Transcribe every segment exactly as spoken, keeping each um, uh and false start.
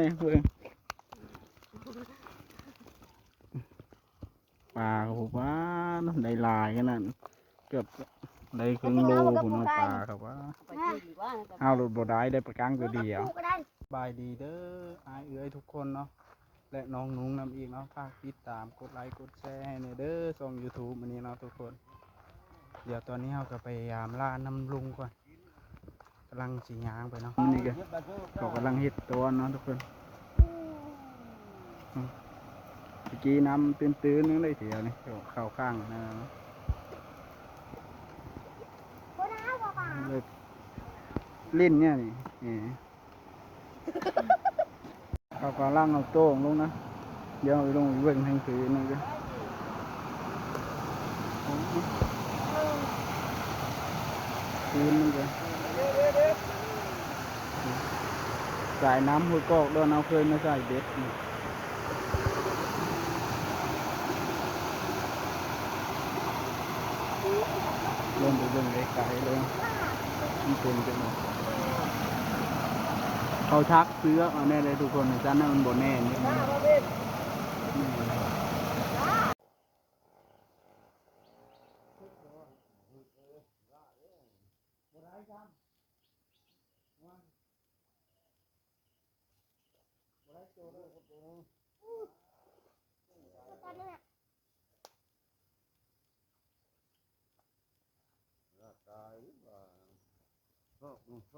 นี่เบิ่ง ปลาครับผม ว้าเนาะ ได้หลายขนาด เกือบได้ครึ่งโลพุ้นเนาะ ปลาครับว่า เอารถบ่ได้ ได้ปลากังตัวเดียว สบายดีเด้อ อ้ายเอื้อยทุกคนเนาะ และน้องนุ้งนำอีกเนาะ ฝากติดตาม กดไลค์ กดแชร์ให้แหน่เด้อ ช่องยูทูบอันนี้เนาะทุกคน เดี๋ยวตอนนี้เราก็ไปยามล่าน้ำลุงก่อน กำลังสิย่างไปเนาะ นี่ก็ เขากำลังเฮ็ดตอนเนาะทุกคน อืม เมื่อกี้น้ำตื้นๆ นึงเลยทีเดียวนี่ เข้าข้างนะ เลย ลิ้นเนี่ยนี่ นี่ เขากำลังเอาโต้งลงนะ เดี๋ยวเอาลงไปเบิ่งทางพื้นนั่นก็ พื้นมันก็ สายน้ำห้วยกอกด้วยนะ เคยมาใส่เบ็ดนี่ ลงไปเบิ่งไกลๆเลย มันเป็นจังได๋ เขาทักเสื้อเอาแน่เลยทุกคน จั่งนั้นมันบ่แน่นจั่งใด๋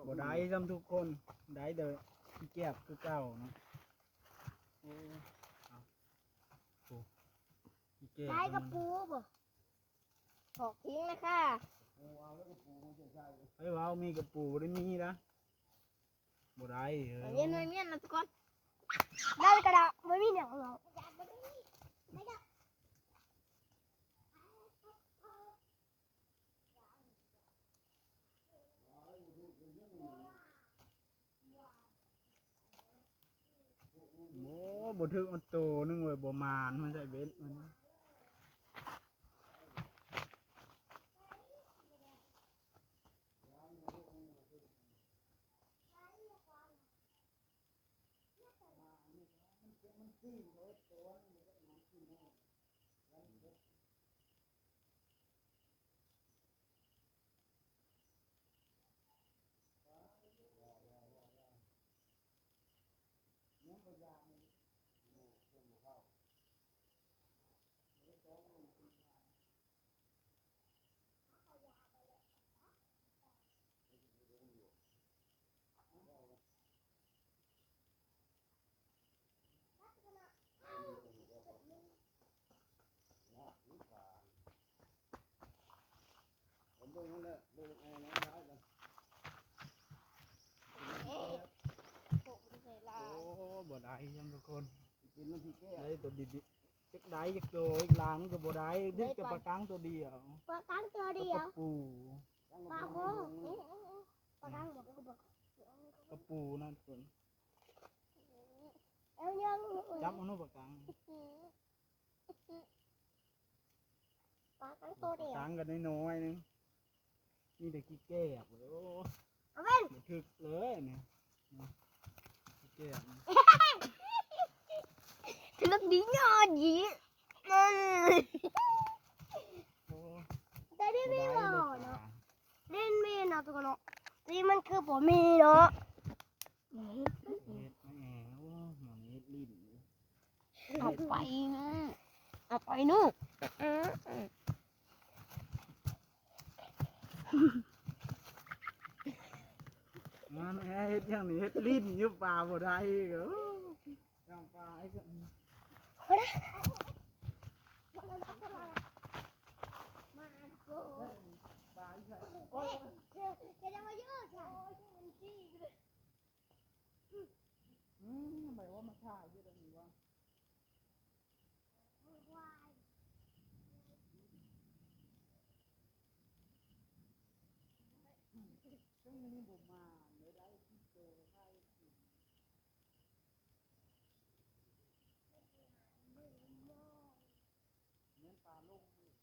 บ่ได้ซ้ำทุกคน ได้แต่ขี้เกียจคือเก่าเนาะ โอ้ เอา โอ้ ขี้เกียจ ได้กระปูบ่ ถอกทิ้งเลยค่ะ ไอ้เว้ามีกระปูบ่ได้มีนะ บ่ได้ เออ เย็นๆๆ นะทุกคน ได้กระดาษ บ่มีหยังหรอก โอ้ บ่ถืกมันโตนึงเว้ย บ่หมาน มันใส่เบ็ดมัน โอ้ บ่ได้ยังทุกคน ได้ตัวดีๆ จักได้จักโต อีกหลายมันก็บ่ได้ ได้ ได้แต่ปลากังตัวเดียว ปลากังตัวเดียว กับปลาปู ปลาโขง ปลากังบ่ กระปูนั่นทุกคน เอายัง จับเอาเนาะปลากัง ปลากังตัวเดียว ปลากังกันน้อยๆนึง มีแต่ขี้แก้บเว้ย โอ้ เอาเว้น บ่ถืกเลยนี่ ขี้แก้บนี่ ถืกดียอดดี นั่น โอ้ แต่นี่มีบ่เนาะ บ่ได้เลยปลา เล่นมีเนาะทุกคนเนาะ นี่มันคือบ่มีเนาะ เฮ็ดมาแหง โอ้ หมองเฮ็ดลิ้น เอาไปนะ เอาไปนู่น มันแหเฮ็ดหยังนี่ เฮ็ดลิ้นอยู่ ปลาบ่ได้อีก โอ้ ย่างปลาอีก ปลาอีก อืม ทำไมว่ามาถ่ายอยู่ตรงนี้วะ ซึ่งนี่บ่มาเลย ได้คลิปโตถ่ายสิ แม่นปลาลงนี่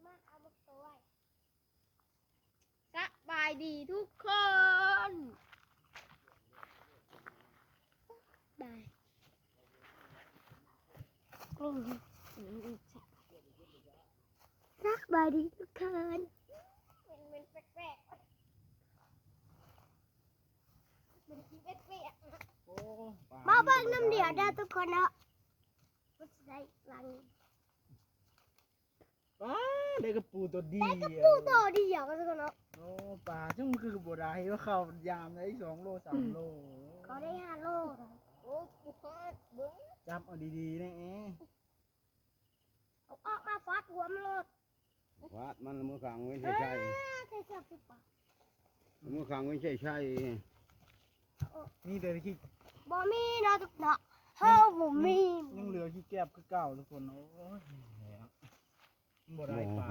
มาเอามาตัวไว้ สบายดีทุกคนบายกลุ่มสบายดีทุกคนมันมันแปลกๆมันกินแปลกๆ โอ้ ปลา มาเบิ่งน้ำเดียวเด้อทุกคนเนาะมันสิได้หลัง ปลา ได้กระปูตัวเดียว ได้กระปูตัวเดียวก็ทุกคนเนาะ โอ้ ปลาจังคือบ่ได้ว่าเขายามได้สองโลสามโล เขาได้ห้าโลนะโอ้ กูพลาดเบิ่ง จับเอาดีๆนะเอ๊ะ เอาออกมาฟาดหัวมันโลด ฟาดมันมือขังไว้ใช่ใช่ เออใช่ใช่ปุ๊บปะ มือขังไว้ใช่ใช่ มีแต่ขี้ บ่มีเนาะทุกเนาะเฮาบ่มี ยังเหลือขี้แกบคือเก่าทุกคน โอ้ย บ่ได้ปลา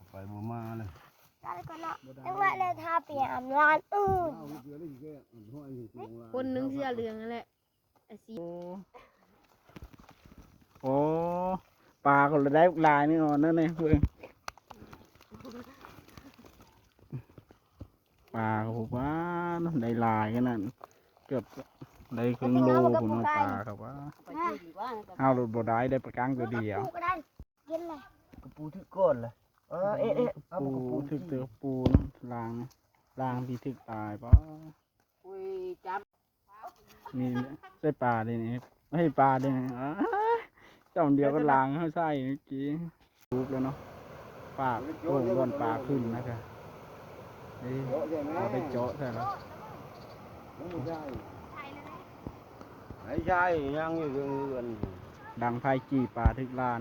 ไปบ่มาเลย ได้ก่อนเนาะ บ่ได้ จังหวะเลยทาเปียกอาบน้ำอื่น เอาเดี๋ยวนี้แกห้อยอยู่ตรงลาน คนหนึ่งเสื้อเหลืองนั่นแหละ ไอ้สี โอ้ โอ้ ปลาก็เลยได้หลายนี่อ่อนนั่นนี่เพิ่ง ปลาก็บอกว่าได้หลายขนาด เกือบได้ครึ่งโล เอาไป พุ้นเนาะ เอาไป ปลาครับว่า ไปที่ดีกว่า เอารถบ่ได้ ได้ปลาก้างตัวเดียว เอาไปปลูกก็ได้ เย็นเลย กระปูถือก้อนเลย เออ เอ๊ะ เอ๊ะ เอากระปู ปูถือ ถือปูนะ ล้างนะ ล้างที่ถือตายปะ อุ้ย จับ นี่ใส่ปลาดินี่ ไม่ใช่ปลาดินี่ อ้า จอมเดียวก็ล้างเขาใส่เมื่อกี้ ถูกแล้วเนาะ ปลา โอ้ บ่อนปลาขึ้นนะครับ เอ้ย เจาะใช่ไหม เอาไปเจาะใช่แล้ว ไม่ใช่ ไม่ใช่ ยังอยู่เรือน ดังไฟจี่ปลาถึกลาน